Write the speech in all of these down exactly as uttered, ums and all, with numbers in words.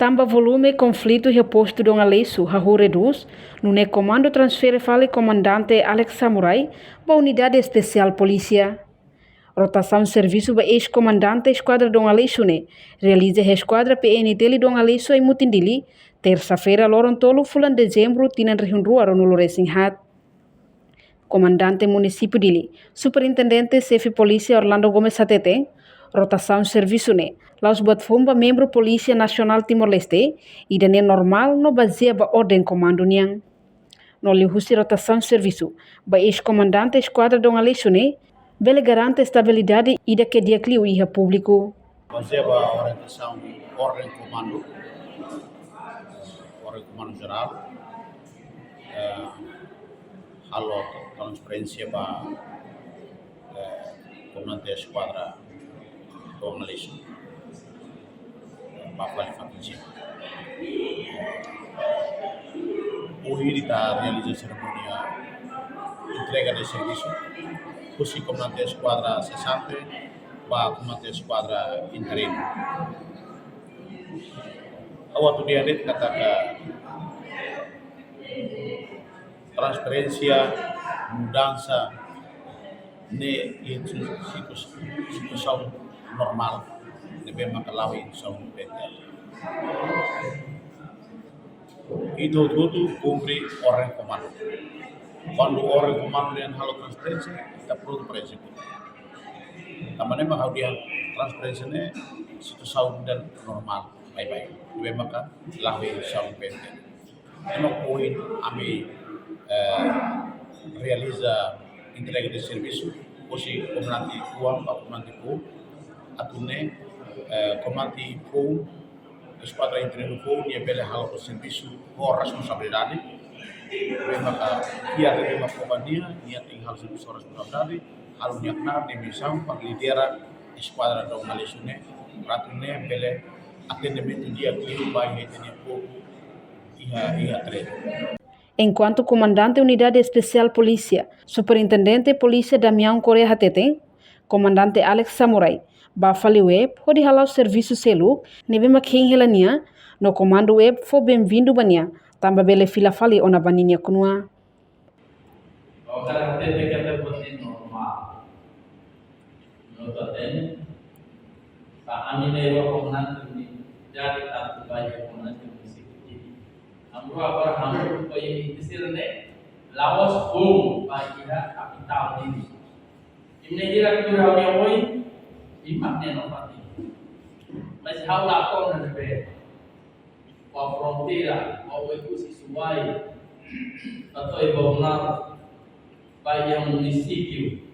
Tanba volume konflitu iha postu Dom Aleixo hahú redús, nune'e komandu transfere fali komandante Alex Samurai ba unidade espesiál polísia. Rotasaun servisu ba eis-komandante eskuadra Dom Aleixo ne'e realiza iha eskuadra P N T L Dom Aleixo, Aimutin, Dili, tersa-feira, loron tolu fulan Dezembru, tinan rihun rua ruanulu resin haat. Komandante Munisípiu Dili, Superintendente Xefe Polísia Orlando Gomes hateten, rotasaun servisu ne'e la'ós buat foun ba membru Polísia Nasionál Timor-Leste, ida-ne'e normál no bazeia ba orden komandu nian. No liuhusi rotasaun servisu ba eis-komandante eskuadra Dom Aleixo ne'e, bele garante estabilidade ida ke di'ak liu iha públiku. Bazeia ba orientasaun orden komandu, orden komandu jerál, eh, halo transferénsia ba, eh, komandante eskuadra Dom Aleixo ba fali fatin sira. Ohin ita realiza serimónia entrega de servisu husi komandante eskuadra sesante ba komandante eskuadra interinu. Ha'u atu dehan de'it katak transferénsia, mudansa ne'e iha situ-, situ-, situasaun normál, ne'ebé maka la'o iha situasaun pendek. Ita hotu-hotu kumpre orden komandu. Kuandu orden komandu dehan halo transferénsia, ita prontu para ezekuta. Tanba ne'e maka ha'u dehan transferénsia ne'e situasaun ida normál, baibain. Ne'ebé maka la'o iha situasaun pendek. Entaun ohin ami, eh, realiza entrega de servisu husi komandante tuan ba komandante foun, atu nune'e, eh, komandante foun, eskuadra interinu foun, nia bele halo servisu ho responsabilidade. Ne'ebé maka iha ida-ne'ebé maka komandu nia, nia tenke halo servisu ho responsabilidade, halo nia knaar nia misaun para lidera eskuadra Dom Aleixo ne'e, para atu nune'e bele atendimentu di'ak liu ba ita-nia povu iha, iha terrenu. Enkuantu Komandante Unidade Espesiál Polísia, Superintendente Polísia Damião Correia hateten, Komandante Alex Samurai ba fali web hodi hala'o servisu seluk ne'ebé mak hein hela nia, no komandu web fó benvindu ba nia, tanba bele fila fali ona ba ninia knua. Agora até te kata buat normál. Menurut aten, sa ami ne'e rua komandante unidade, tantu ba iha komandante munisípiu Dili. Ami rua agora ami rua iha sira ne'e, la'ós foun ba iha kapitál Dili. Imi ne'e hira tuur ha'u-nia oin, imi mak ne'e no fatin. Mas ha'u la kon na ne'ebé. Ba fronteira, ba Oekusi Suai, ba to'o Baunar, ba iha munisípiu.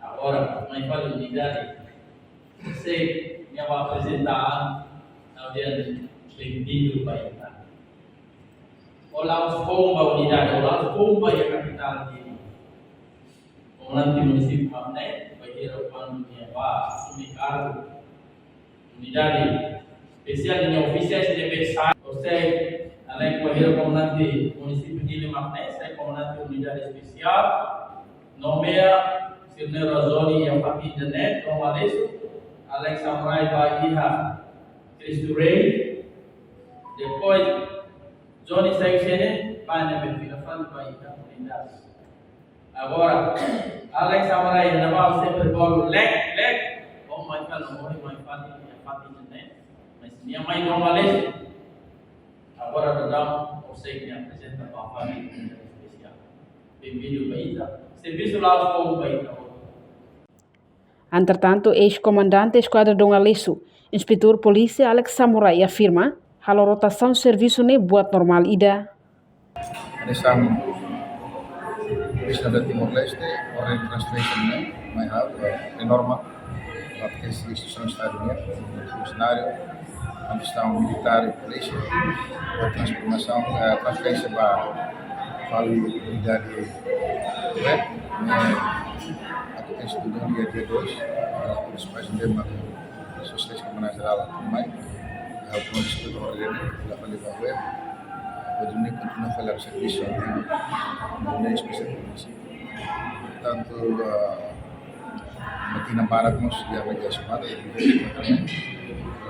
Agora, mai fali unidade. Se nia ba aprezenta an, ha'u dehan benvindu ba ita. Ó la'ós foun ba unidade, ó la'ós foun ba iha kapitál Dili. Komandante munisípiu mak ne'e, bainhira kuandu nia ba asume kargu unidade espesiál, nia ofisiais ne'ebé sai, ou seja, além bainhira komandante munisípiu Dili mak ne'e, sai komandante unidade espesiál, nomeia sira-ne'e rua Johnny iha fatin ida-ne'e, Dom Aleixo, Alex Samurai ba iha Cristo Rei, depois Johnny sai husi ne'e, ba ne'ebé fila fali ba iha unidade. Agora, Alex Samurai, nia ba sempre bolu lek, lek. Ó mai fali, ó mai fali, nia fatin ne'e. Mas nia mai Dom Aleixo. Agora daudaun, ó sei nia aprezenta ba fali espesiál. Benvindu ba ita. Servisu la'ós foun ba ita. Entretantu, eis-komandante eskuadra Dom Aleixo, Inspetór Polísia Alex Samurai afirma, halo rotasaun servisu ne'e buat normál ida. Hanesan Polísia Timor-Leste, orden transferénsia ne'e, mai ha'u, eh, ne'e normál. Atu ke instituisaun Estadu nian, funsionáriu, kuandu estão militár e polísia, ba transformasaun, eh, transferénsia ba fali unidade web, ne'e akontese duni iha dia dois, eh, prinsipais ema, sosiais komandante jerál mai, eh, kuandu estudu orden, la fali ba web, hodi nune'e kontinua fali servisu, ne'e espesiál polísia. Portantu, eh, Matina barak mós iha regiaun semana, iha regiaun semana.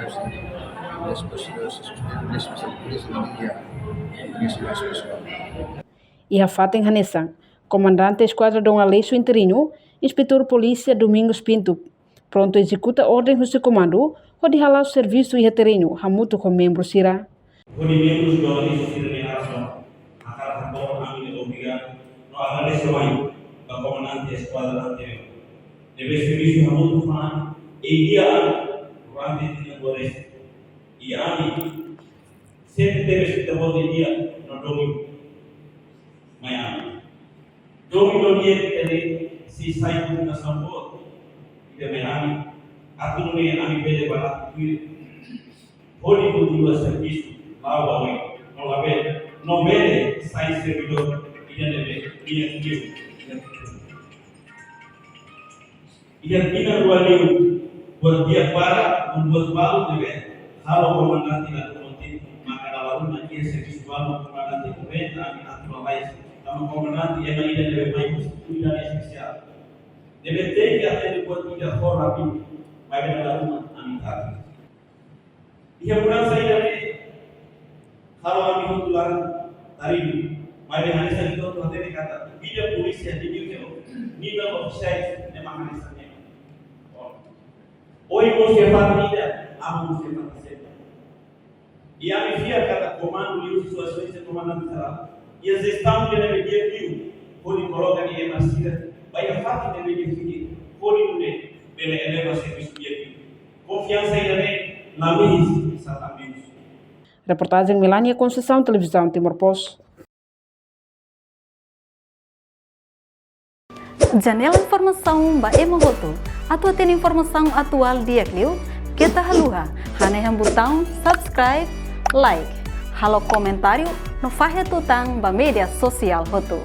Alex Costa, Alex Costa, Alex Costa, Alex Costa. Iha fatin hanesan, Komandante Eskuadra Dom Aleixo interinu, Inspetór Polísia Domingos Pinto, prontu ezekuta orden husi komandu, hodi hala'o servisu iha terrenu, hamutuk ho membru sira. Hodi membru Dom Aleixo sira-nia orasaun, hakarak hato'o ami-nia obrigadu, no agradesimentu ba Komandante Eskuadra anteriór. Ne'ebé servisu hamutuk ho ami, iha durante tinan dua resin. I ami, sente tebes ita-boot nia, no domin mai ami. Domin no dia ita-nia, sei sai komunikasaun boot ida mai ami, atu nune'e ami bele bá tuir. Hodi kontinua servisu, la'o ba oin, no labele, no bele sai servidór ida ne'ebé, ida kiu, ida kiu. Iha tinan rua liu, buat di'ak barak, no buat balu ne'ebé halo komandante la kontente, maka dala ruma iha servisu balu komandante komenta ami atu lalais, tanba komandante ema ida ne'ebé mai husi unidade espesiál. Ne'ebé tenke atende buat ida ho rapid, maibé dala ruma ami tatu. Iha mudansa ida-ne'e, halo ami hotu laran taridu. Maibé hanesan ita hotu hatene katak, vida polísia di New York, nivel ofisiál, ne'e mak hanesan ne'e. Ohin mós iha fatin ida, aban mós iha fatin seluk. I ami fiar katak komandu liuhusi sua exelénsia komandante jerál, iha jestaun ida ne'ebé di'ak liu, hodi koloka nia ema sira ba iha fatin ne'ebé di'ak liu, hodi nune'e bele eleva servisu di'ak liu. Konfiansa ida-ne'e la mihis, sá tan mihis. Reportajen Melania Conceição, Televizaun Timor Post. Janela informasaun ba ema hotu. Atu hatene informasaun atuál di'ak liu, keta haluha hanehan butaun subscribe, like, halo komentáriu no fahe tutan ba média sosiál hotu.